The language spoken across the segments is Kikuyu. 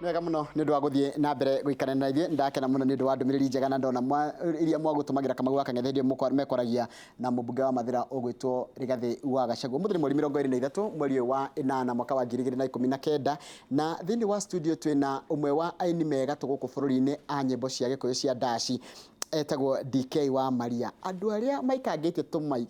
Nĩ wega mũno nĩ ũndũ wa gũthiĩ na mbere gũikarania na ithuĩ. Ndakena mũno nĩ ũndũ wa ndũmĩrĩri njega na ndona iria mwagũtũmagĩra Kamau wa Kang'ethe hĩndĩ ĩyo mekwaragia na mũmbunge wa Mathĩra ũgwĩtwo Rigathĩ wa Gachagua. Ũmũthĩ nĩ mweri 23 mweri ũyũ wa ĩnana mwaka wa 2019, na thĩinĩ wa studio twĩna ũmwe wa aini me gatũ gũkũ bũrũri-inĩ a nyĩmbo cia Gĩkũyũ cia ndaci, etagwo DK wa Maria. Andũ arĩa maikangĩtie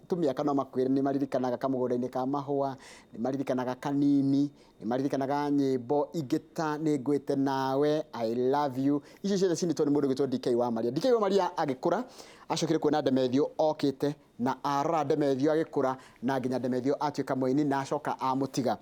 tũmĩaka no makwĩre nĩ maririkanaga Kamũgũnda-inĩ ka Mahũa, nĩ maririkanaga Kanini, nĩ maririkanaga nyĩmbo ingĩ ta Nĩ Ngwĩte Nawe, I Love You. Icio ciothe cinĩtwo nĩ mũndũ ũgwĩtwo DK wa Maria. DK wa Maria agĩkũra acokire kuona Ndemethio okĩte, na arora Ndemethio agĩkũra na nginya Ndemethio atuĩka mũini na acoka amũtiga.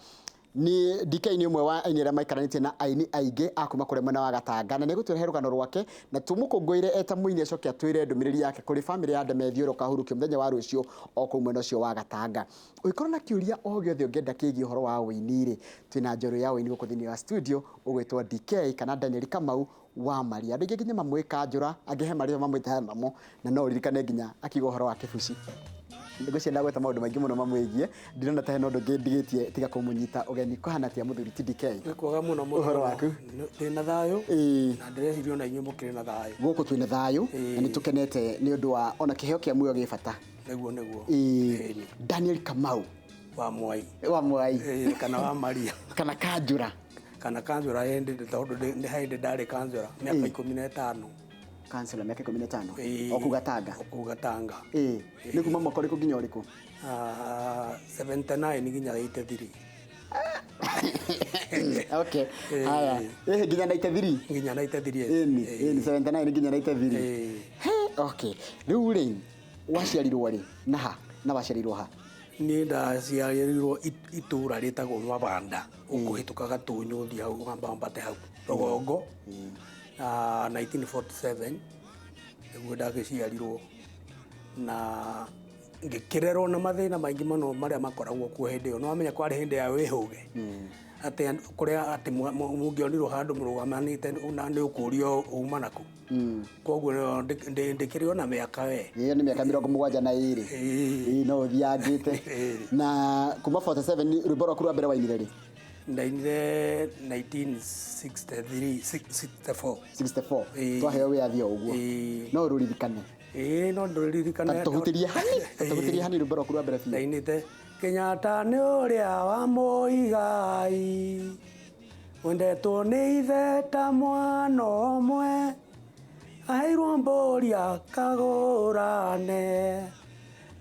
Ni DK nĩ ũmwe wa aini arĩa maikaranĩtie na aini aingĩ a kuma kũrĩa mwena wa Gatanga, na nĩ egũtũrehe rũgano rwake na tũmũkũngũĩre eta mũini, acoke atwĩre ndũmĩrĩri yake kũrĩ bamĩrĩ ya Ndemethio ĩrĩa ũkahurũkio mũthenya wa rũciũ o kũu mwena ũcio wa Gatanga. Ũngĩkorwo na kĩũria o gĩothe ũngĩenda kĩgiĩ ũhoro wa ũini rĩ, twĩna njorua ya ũini gũkũ thĩinĩ wa studio ũgwĩtwo DK kana Daniel Kamau wa Maria. Andũ aingĩ nginya mamũĩ Kanjũra, angĩ he marĩtwa mamwĩtaga namo, na no ũririkane nginya akiuga ũhoro wa kĩbuci. Ngwĩciria ndagweta maũndũ maingĩ mũno mamwĩgiĩ, ndirona ta hena ũndũ ũngĩ ndigĩtie tiga kũmũnyita ũgeni. Kũhana atĩa mũthuri ti DK? Nĩ kwega mũno mũno. Ũhoro waku? Ndĩna thayũ. Ĩĩ. Na ndĩreciria ona inyuĩ mũkĩrĩ na thayũ. Gũkũ twĩna thayũ na nĩ tũkenete nĩ ũndũ wa ona kĩheo kĩa muoyo gĩ bata. Nĩguo nĩguo. Ĩĩ. Daniel Kamau. Wa Mwai. Wa Mwai. Ĩĩ, kana wa Maria. Kana Kanjũra. Kana Kanjũra hĩndĩ tondũ nĩ hĩndĩ ndarĩ Kanjũra mĩaka 15. Kansela mĩaka 15. Ĩĩ. O kũu Gatanga. O kũu Gatanga. Ĩĩ. Nĩ kuma mwaka ũrĩkũ nginya ũrĩkũ? Ah, 79 nginya 83. Okay. Haya. Ĩĩ, nginya 93. Nginya 93. Ĩni, ĩni 79 nginya 93. Ĩĩ. He, okay. Rĩu rĩ, waciarirwo rĩ na ha? Na waciarirwo ha? Niĩ ndaciarĩirwo itũra rĩtagwo Mabanda, ũkũhĩtũka Gatũnyũ ũthiĩ hau wambate hau rũgongo, na 1947 nĩguo ndagĩciarirwo, na ngĩkĩrerwo na mathĩna maingĩ mũno marĩa makoragwo kuo hĩndĩ ĩyo. Nĩwamenya kwarĩ hĩndĩ ya wĩhũge, atĩ kũrĩa atĩ mũngĩonirwo handũ mũrũgamanĩte nĩ ũkũrio uma nakũ. Koguo ndĩkĩrĩ o na mĩaka we. Ĩyo nĩ mĩaka 72. Ĩĩ. Ĩĩ, no ũthiangĩte. Na kuma 47 rwĩmbo rwaku rwa mbere wainire rĩ? Ndainire 1963, 64. 64. Ĩĩ. Twaheo wĩyathi o ũguo. Ĩĩ. No ũrũririkane. Ĩĩ, no ndũririkane. Ta tũhutĩrie hani, ta tũhutĩrie hani rwĩmbo rwaku rwa mbere biũ. Ndainĩte Kenyatta nĩ ũrĩa wa Mũigai, wendetwo nĩ ithe ta mwana ũmwe, aheirwo mbũri akagũrane,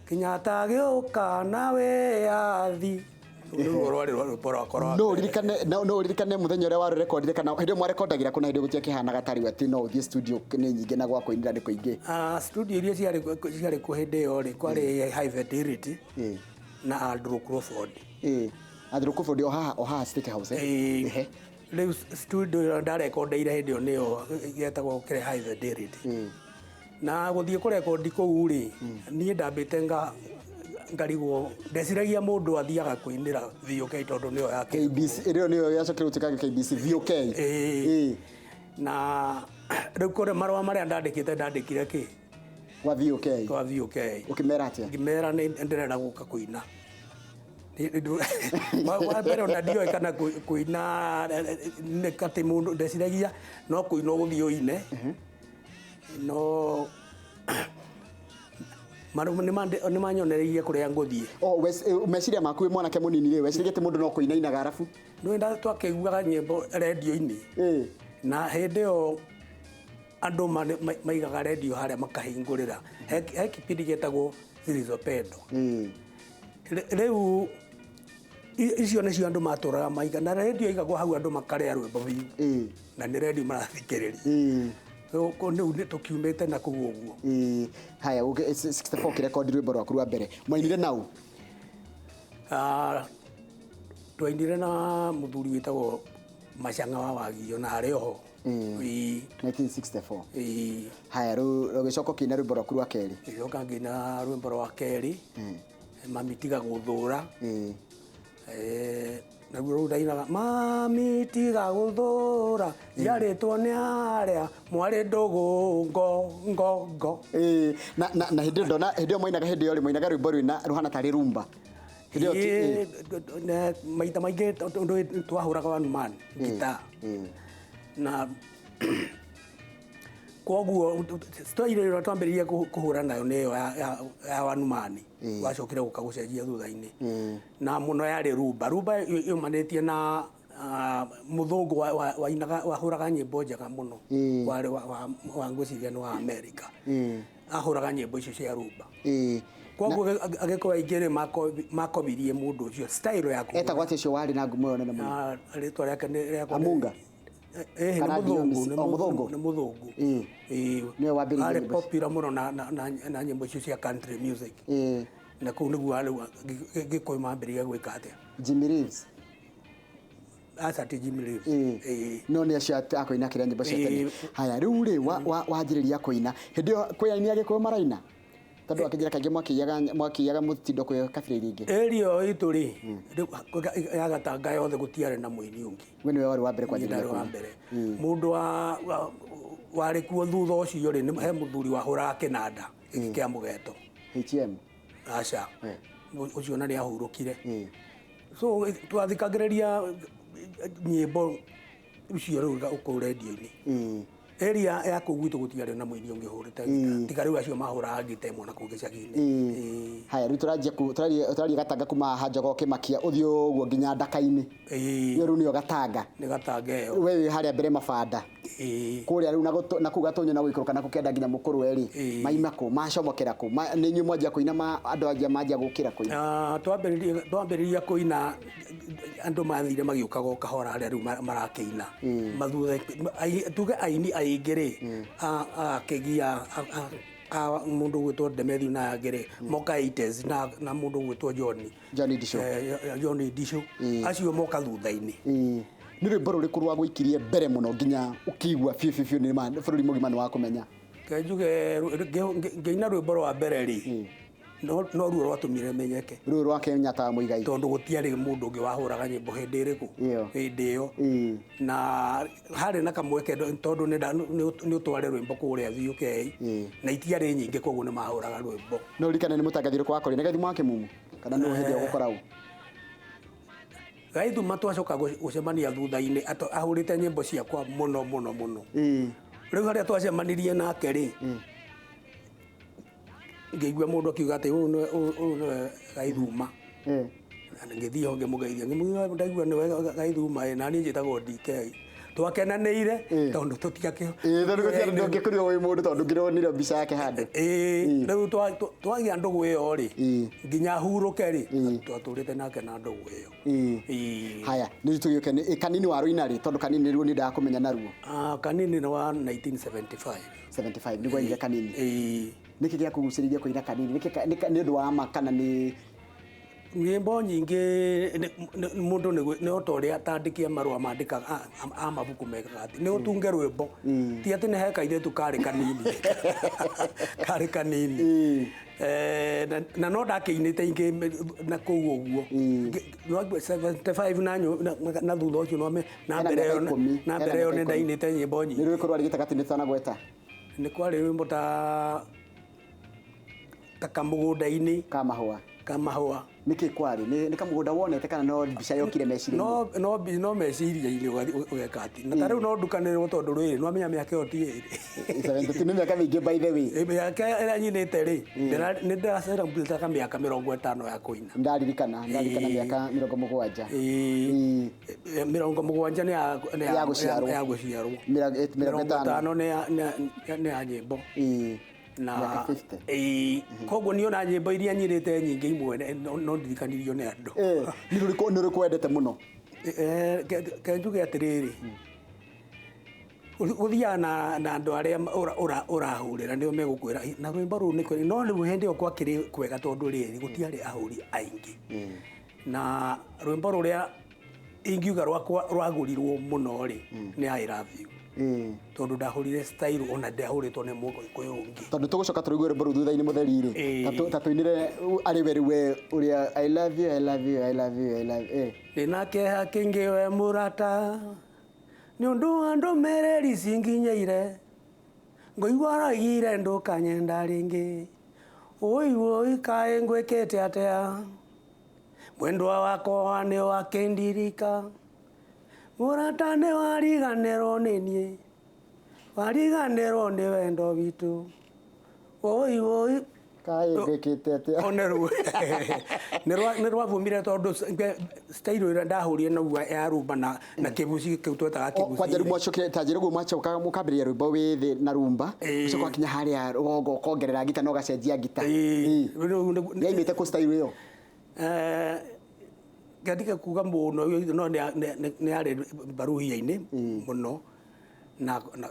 Kenyatta agĩũka na wĩyathi. Rũu rwarĩ rwĩmbo rwakwa rwa No mbere. ũririkane, no ũririkane mũthenya ũrĩa warũrekondire, kana hĩndĩ ĩyo mwarekondagĩra kũ na hĩndĩ ĩyo gũtiakĩhanaga ta rĩu atĩ no ũthiĩ studio nĩ nyingĩ na gwa kũinĩra nĩ kũingĩ? Ah, studio iria ciarĩ kuo hĩndĩ ĩyo rĩ, kwarĩ High Fidelity na Andrew Crawford. Ĩĩ. Andrew Crawford o haha, o haha State House, eh? Ĩĩ. Ehe. Rĩu studio ĩyo ndarekondeire hĩndĩ ĩyo nĩyo yetagwo kĩrĩa High Fidelity. Na gũthiĩ kũrekondi kũu rĩ, niĩ ndambĩte ngarigwo, ndeciragia mũndũ athiaga kũinĩra VOK tondũ nĩyo ya KBC, ĩrĩa nĩyo yacokire gũtuĩka KBC, VOK. Ĩĩ. Ĩĩ. Na rĩu kũrĩ marũa marĩa ndandĩkĩte, ndandĩkire kĩ? Kwa VOK. Kwa VOK. Ũkĩmera atĩa? Ngĩmera nĩ ndĩrenda gũka kũina. Wa mbere ona ndioĩ kana kũina nĩ atĩ mũndũ, ndeciragia no kũina ũgũthiĩ ũine. No nĩ manyonereirie kũrĩa ngũthiĩ. Oh, meciria maku wĩ mwanake mũnini rĩ, weciragia atĩ mũndũ no kũina ainaga arabu? Nĩ twakĩiguaga nyĩmbo rendio-inĩ. Na hĩndĩ ĩyo andũ maigaga rendio harĩa makahingũrĩra. He kipindi gĩtagwo Zilizopendwa. Rĩu icio nĩcio andũ matũraga maiga, na rendio ĩigagwo hau andũ makarĩa rwĩmbo biũ. Na nĩ rendio marathikĩrĩria. Rĩu nĩ tũkiumĩte na kũu ũguo. Haya, 64 ũkĩrekondi rwĩmbo rwaku rwa mbere. Mwainire na ũ? Ah, twainire na mũthuri wĩtagwo Macang'a wa Wagio na arĩ oho. Ĩĩ. 1964. Ĩĩ. Haya, rĩu ũgĩcoka ũkĩina rwĩmbo rwaku rwa kerĩ. Ngĩcoka ngĩina rwĩmbo rwa kerĩ, Mami tiga gũthũra. Naruo rũu ndainaga mami tiga gũthũra, njiarĩtwo nĩ arĩa mwarĩ ndũgũ ngo ngo ngo. Ĩĩ, na hĩndĩ ĩyo ndona, hĩndĩ ĩyo mwainaga, hĩndĩ ĩyo rĩ, mwainaga rwĩmbo rwĩna rũhana tarĩ rumba. Hĩndĩ ĩyo Ĩĩ, maita maingĩ tondũ twahũraga one man guitar. Na koguo style ĩrĩa twambĩrĩirie kũhũra nayo nĩ ĩyo ya Wanumani. Wacokire gũka gũcenjia thutha-inĩ. Na mũno yarĩ rumba. Rumba yumanĩtie na mũthũngũ wainaga wahũraga nyĩmbo njega mũno. Warĩ wa ngwĩciria nĩ wa America. Ahũraga nyĩmbo icio cia rumba. Koguo agĩkũyũ aingĩ rĩ makobirie mũndũ ũcio style ya kũhũra. Etagwo atĩa ũcio warĩ na ngumo ĩyo nene mũno? Rĩtwa rĩake nĩ rĩakwa Amunga? Nĩ Kana mũthũngũ, Dionis? nĩ O, mũthũngũ? Nĩ mũthũngũ. Nĩwe wambĩrĩirie Arĩ nyĩmbo icio. popular mũno na nyĩmbo icio cia country music. Na kũu nĩguo rĩu Gĩkũyũ mambĩrĩria gwĩka atĩa? Jimmy Reeves. Aca ti Jimmy Reeves. No nĩ acio akũina kĩrĩa nyĩmbo cia tene. Haya, rĩu rĩ wanjĩrĩria kũina hĩndĩ ĩyo kwĩ aini a Gĩkũyũ maraina? Tondũ akĩnjĩra kaingĩ mwakĩiyaga mũtindo kwĩ kabira iria ingĩ. Area ĩyo itũ rĩ, rĩu ya Gatanga yothe gũtiarĩ na mũini ũngĩ. We nĩwe warĩ wa mbere Niĩ kwanjĩrĩria ndarĩ wa kũina. mbere. Mũndũ warĩ kuo thutha ũcio rĩ, he mũthuri wahũraga kĩnanda gĩkĩ kĩa mũgeto. HM. Aca. Ũcio na nĩ ahurũkire. So twathikagĩrĩria nyĩmbo icio rĩu kũu rendio-inĩ. Area ya kũu gwitũ gũtiarĩ na mũini ũngĩ ũhũrĩte gita. Tiga rĩu acio mahũraga ngita ĩmwe na kũu gĩcagi-inĩ. Haya, rĩu tũranjia tũraria Gatanga kuma haha Jogoo Kĩmakia ũthiĩ ũguo nginya Ndaka-inĩ. Ĩyo rĩu nĩyo Gatanga. Nĩ Gatanga ĩyo. We wĩ harĩa mbere Mabanda. Kũrĩa rĩu na kũu Gatũnyũ na gũikũrũka na kũkenda nginya Mũkũrwe rĩ. Maima kũ? Macomokera kũ? Nĩ inyuĩ mwanjia kũina andũ anjia manjia gũkĩra kũina? Twambĩrĩria kũina andũ mathire magĩũkaga o kahora harĩa rĩu marakĩina. Mathutha, tuge aini aingĩ rĩ, akĩgia mũndũ ũgwĩtwo Demethiu na angĩ rĩ, moka 80s na mũndũ ũgwĩtwo John. John Ndicũ. John Ndicũ. Acio moka thutha-inĩ. Nĩ rwĩmbo rũrĩkũ rwagũikirie mbere mũno nginya ũkĩigua biũ biũ biũ nĩ ma bũrũri mũgima nĩ wakũmenya? Reke njuge ngĩina rwĩmbo rwa mbere rĩ, no ruo rwatũmire menyeke. Rũrũ rwa Kenyatta wa Muigai. Tondũ gũtiarĩ mũndũ ũngĩ wahũraga nyĩmbo hĩndĩ ĩrĩkũ? Hĩndĩ ĩyo. Na harĩ na kamweke tondũ nĩ ũtware rwĩmbo kũrĩa VUK. Na itiarĩ nyingĩ koguo nĩ mahũraga rwĩmbo. No ũririkane nĩ mũtangathi ũrĩkũ wakorire? Nĩ Gaithuma wa Kĩmumu? Kana nĩ hĩndĩ ĩyo gũkora ũ? Gaithuma twacoka gũcemania thutha-inĩ, ahũrĩte nyĩmbo ciakwa mũno mũno mũno. Rĩu harĩa twacemanirie nake rĩ, ngĩigua mũndũ akiuga atĩ ũyũ nĩwe Gaithuma. Na ngĩthiĩ ho ngĩmũgeithia, ngĩmwĩra ndaigua nĩwe Gaithuma ĩ, na niĩ njĩtagwo DK. Twakenanĩire tondũ tũtiakĩ- Tondũ gũtiarĩ ũndũ ũngĩkorirwo wĩ mũndũ tondũ ngĩronire mbica yake handũ. Rĩu twagĩa ndũgũ ĩyo rĩ, nginya hurũke rĩ, twatũrĩte nake na ndũgũ ĩyo. Haya, nĩ tũgĩũke nĩ Kanini wa rũina rĩ, tondũ Kanini nĩruo niĩ ndakũmenya naruo. Kanini nĩ wa 1975. 75 nĩguo ainire Kanini. Nĩkĩ gĩakũgucĩrĩirie kũina Kanini? Nĩkĩ nĩ ũndũ wa ma kana nĩ nyĩmbo nyingĩ mũndũ nĩ o ta ũrĩa atandĩki a marũa mandĩkaga a mabuku mekaga atĩ nĩ ũtunge rwĩmbo. Ti atĩ nĩ he kairĩtu karĩ kanini. Karĩ kanini. Na no ndakĩinĩte ingĩ na kũu ũguo. No 75 na thutha ũcio no na Hena mbere mĩaka ĩyo ikũmi. na Hena mbere ĩyo mĩaka nĩ ikũmi. ndainĩte nyĩmbo nyingĩ. Nĩ rwĩmbo rwarĩ gĩtagatĩ nĩ twanagweta? Nĩ kwarĩ rwĩmbo ta kamũgũnda-inĩ. Ka mahũa. Ka mahũa. Nĩkĩ kwarĩ? Nĩ kamũgũnda wonete kana no mbica yokire meciria-inĩ? No meciria-inĩ ũgeka atĩ. Na ta rĩu no ndukanĩrwo tondũ rĩrĩ, nĩwamenya mĩaka ĩyo ti ĩrĩ. 72 nĩ mĩaka mĩingĩ by the way. Mĩaka ĩrĩa nyinĩte rĩ, nĩ ndĩracelebrate mĩaka mĩrongo ĩtano ya kũina. Ndaririkanaririkanamĩaka mĩrongo mũgwanja. Mĩrongo mũgwanja nĩ Ya gũciarwo. ya gũciarwo. Mĩrongo Mĩrongo ĩtano. ĩtano nĩ ya nyĩmbo. Na Mĩaka 50. Koguo niĩ ona nyĩmbo iria nyinĩte nyingĩ imwe no ndirikanirio nĩ andũ. Nĩ rũrĩkũ, nĩ rũrĩkũ wendete mũno? Ke njuge atĩrĩrĩ, gũthiaga na andũ arĩa ũrahũrĩra nĩo megũkwĩra, na rwĩmbo rũu nĩ kwega. No rĩu hĩndĩ ĩyo gwakĩrĩ kwega tondũ rĩrĩ, gũtiarĩ ahũri aingĩ. Na rwĩmbo rũrĩa ingiuga rwakwa rwagũrirwo mũno rĩ, nĩ I love you. Tondũ ndahũrire style ona ndahũrĩtwo nĩ Mũgĩkũyũ ũngĩ. Tondũ tũgũcoka tũrũigue rwĩmbo rũu thutha-inĩ mũtheri rĩ. Ta tũinĩre arĩ we rĩu we ũrĩa I love you, I love you, I love you, I love you. Ndĩna kĩeha kĩingĩ we mũrata, nĩ ũndũ wa ndũmĩrĩri cinginyĩire, ngũigua ũroigire ndũkanyenda rĩngĩ, ũi ũi kaĩ ngwĩkĩte atĩa, mwendwa wakwa nĩ wakĩndirika, Mũrata nĩ wariganĩrwo nĩ niĩ, wariganĩrwo nĩ wendo witũ, woi woi. Kaĩ ngwĩkĩte atĩa? One rĩu nĩ rwavumire tondũ style ĩrĩa ndahũrire naguo ya rumba na kĩbuci kĩu twetaga O, kwanja kĩbuci. rĩu mwacokire ta njĩra ũguo mwacokaga mũkambĩrĩria rwĩmbo wĩ thĩ na rumba, ũcoka wakinya harĩa rũgongo ũkongerera ngita na ũgacenjia ngita. Ĩĩ. Rĩu Yaimĩte kũ style ĩyo? Ngandika kuga mũno, no nĩ yarĩ baruhia-inĩ mũno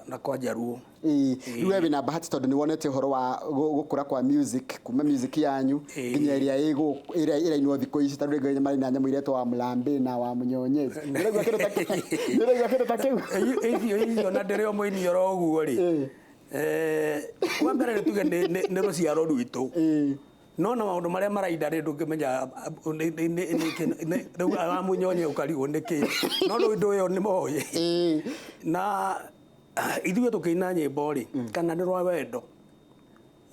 na kwa Njaruo. Ĩĩ, rĩu we wĩna bahati tondũ nĩ wonete ũhoro wa gũkũra kwa music kuma music yanyu nginya ĩrĩa ĩgũ ĩrĩa ĩrainwo thikũ ici, tondũ rĩngĩ marĩ na nyamũ iretwo wa Mlambe na wa Mũnyonyezi. Nĩũraigua kĩndũ ta kĩu? Nĩũraigua kĩndũ ta kĩu? Icio na ndĩrĩ o mũini oro ũguo rĩ, wa mbere nĩ tuge nĩ rũciaro rwitũ, no na maũndũ marĩa marainda rĩ, ndũngĩmenya rĩu wa Mũnyonye ũkarigwo nĩkĩ, no rĩu ũndũ ũyũ nĩ moĩ. Na ithuĩ tũkĩina nyĩmbo rĩ, kana nĩ rwa wendo,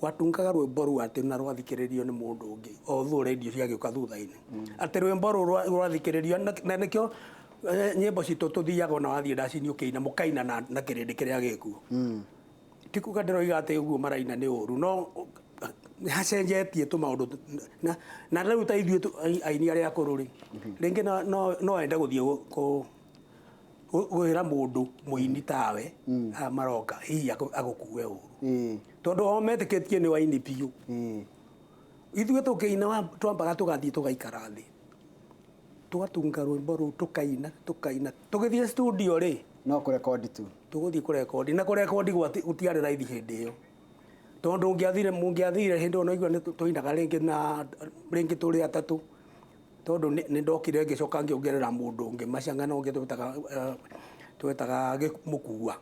watungaga rwĩmbo rũu atĩ na rwathikĩrĩrio nĩ mũndũ ũngĩ, although radio ciagĩũka thutha-inĩ, atĩ rwĩmbo rũu rwathikĩrĩrio na nĩkĩo nyĩmbo citũ tũthiaga ona wathiĩ ndacinĩ ũkĩina, mũkaina na kĩrĩndĩ kĩrĩa gĩkuo. Ti kuga ndĩroiga atĩ ũguo maraina nĩ ũru, no nĩ hacenjetie tũmaũndũ na rĩu ta ithuĩ aini arĩa akũrũ rĩ, rĩngĩ no ende gũthiĩ gwĩra mũndũ mũini tawe aya maroka hihi agũkue ũru, tondũ o metĩkĩtie nĩ waini biũ. Ithuĩ tũkĩina twambaga tũgathiĩ tũgaikara thĩ, tũgatunga rwĩmbo rũu, tũkaina tũkaina, tũgĩthiĩ studio rĩ, no kũrekondi tu. Tũgũthiĩ kũrekondi, na kũrekondi gũtiarĩ raithi hĩndĩ ĩyo, tondũ ũngĩathire mũngĩathire hĩndĩ ĩyo naigua nĩ tũinaga rĩngĩ na rĩngĩ tũrĩ atatũ, tondũ nĩ ndokire ngĩcoka ngĩongerera mũndũ ũngĩ macangano ũngĩ twetaga mũkua.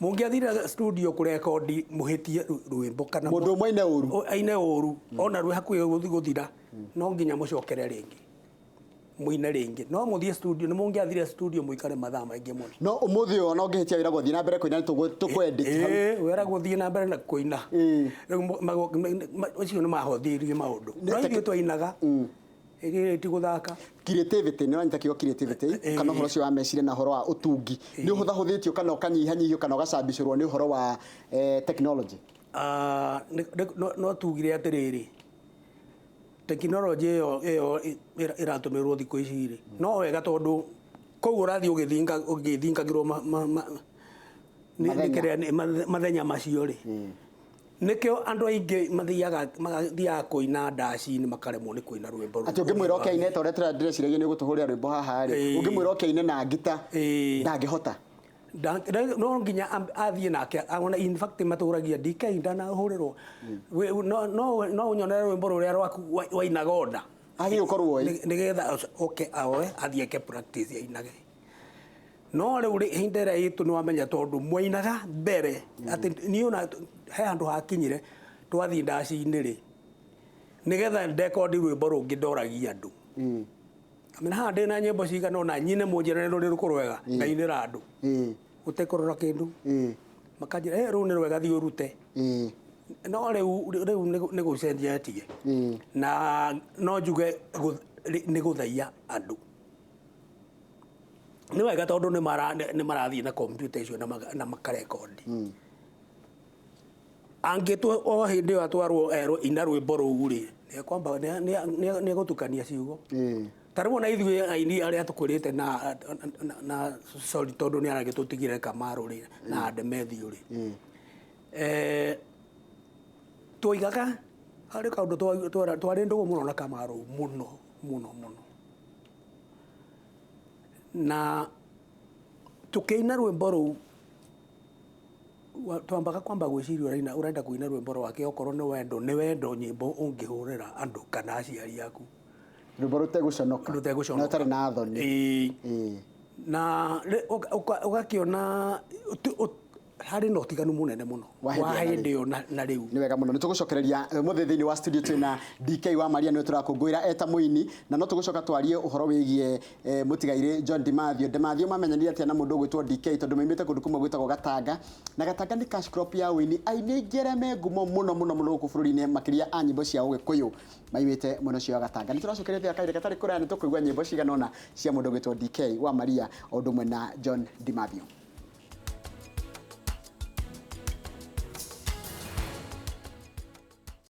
Mũngĩathire studio kũrekondi mũhĩtie rwĩmbo kana mũndũ ũmwe aine ũru, aine ũru, ona rwĩ hakuhĩ gũthiĩ gũthira, no nginya mũcokere rĩngĩ mũine rĩngĩ. No mũthiĩ studio, nĩ mũngĩathire studio mũikare mathaa maingĩ mũno. No ũmũthĩ ũyũ ona ũngĩhĩtia wĩra gũthiĩ na mbere kũina, tũkwendit hau. Ĩĩ, wĩra gũthiĩ na mbere na kũina. Rĩu ũcio nĩ mahothirie maũndũ, no ithuĩ twainaga ĩrĩ ti gũthaka. Creativity, nĩ wanyita kiugo creativity, kana ũhoro ũcio wa meciria na ũhoro wa ũtungi nĩ ũhũthahũthĩtio kana ũkanyihanyihio kana ũgacambicũrwo nĩ ũhoro wa technology? Ah, no tugire atĩrĩrĩ, tekinoronjĩ ĩyo ĩratũmĩrwo thikũ ici rĩ, no wega tondũ kũu ũrathiĩ ũgĩthingagĩrwo nĩ Mathenya. kĩrĩa mathenya macio rĩ, nĩkĩo andũ aingĩ mathiaga kũina ndaci-inĩ makaremwo nĩ kũina rwĩmbo rũu. Atĩ ũngĩmwĩra oke aine ta ũrĩa ndĩreciragia nĩ ũgũtũhũrĩra rwĩmbo haha rĩ, ũngĩmwĩra oke aine na ngita, ndangĩhota. No nginya athiĩ nake ona, in fact matũragia DK ndanahũrĩrwo. No ũnyonere rwĩmbo rũrĩa rwaku wainaga onda. Agĩrĩirwo ũkorwo oĩ. Nĩgetha oke aoe athiĩ eke practice ainage. No rĩu rĩ, ihinda ĩrĩa itũ nĩ wamenya tondũ mwainaga mbere atĩ niĩ ona he handũ hakinyire twathiĩ ndaci-inĩ rĩ, nĩgetha ndekondi rwĩmbo rũngĩ ndoragia andũ. Amena haha ndĩna nyĩmbo cigana ũna nyine, mũnjĩre nĩ rũrĩ rwega, ngainĩra andũ ũtekũrora kĩndũ, makanjĩra, "Eh, rũu nĩ rwega, thiĩ ũrute." No rĩu nĩ gũcenjetie na no njuge nĩ gũthaia andũ nĩ wega tondũ nĩ marathiĩ na kompiuta icio na makarekondi. Angĩtwo o hĩndĩ ĩyo atwarwo erwo ina rwĩmbo rũu rĩ, nĩekwamba nĩegũtukania ciugo. Ta rĩu ona ithuĩ aini arĩa tũkũrĩte na sorry, tondũ nĩ aragĩtũtigire Kamaru rĩ na Demethiũ rĩ, twoigaga harĩ kaũndũ twarĩ ndũgũ mũno na Kamaru, mũno mũno mũno, na tũkĩina rwĩmbo rũu twambaga kwamba gwĩciria ũraina, ũrenda kũina rwĩmbo rwake, okorwo nĩ wendo, nĩ wendo, nyĩmbo ũngĩhũrĩra andũ kana aciari aku. Rwĩmbo rũtegũconoka. Rũtegũconoka. Na ũtarĩ na thoni. Ĩĩ. Na ũgakĩona Harĩ na ũtiganu mũnene mũno Wa hĩndĩ wa ĩyo na rĩu. hĩndĩ ĩyo na rĩu. Nĩ wega mũno, nĩ tũgũcokereria mũthĩ thĩinĩ wa studio twĩna DK wa Maria, nĩwe tũrakũngũĩra eta mũini, na no tũgũcoka twarie ũhoro wĩgiĩ mũtigairĩ John Dimathio. Dimathio mamenyanire atĩa na mũndũ ũgwĩtwo DK, tondũ maimĩte kũndũ kũmwe gwĩtagwo Gatanga, na Gatanga nĩ cash crop ya ũini. Aini aingĩ arĩa me ngumo mũno mũno mũno gũkũ bũrũri-inĩ, makĩria a nyĩmbo cia Ũgĩkũyũ, maimĩte mwena ũcio wa Gatanga. Nĩ tũracokereria kahinda gatarĩ kũraya, nĩ tũkũigua nyĩmbo cigana ũna cia mũndũ ũgwĩtwo DK wa Maria o ũndũ ũmwe na John Dimathio.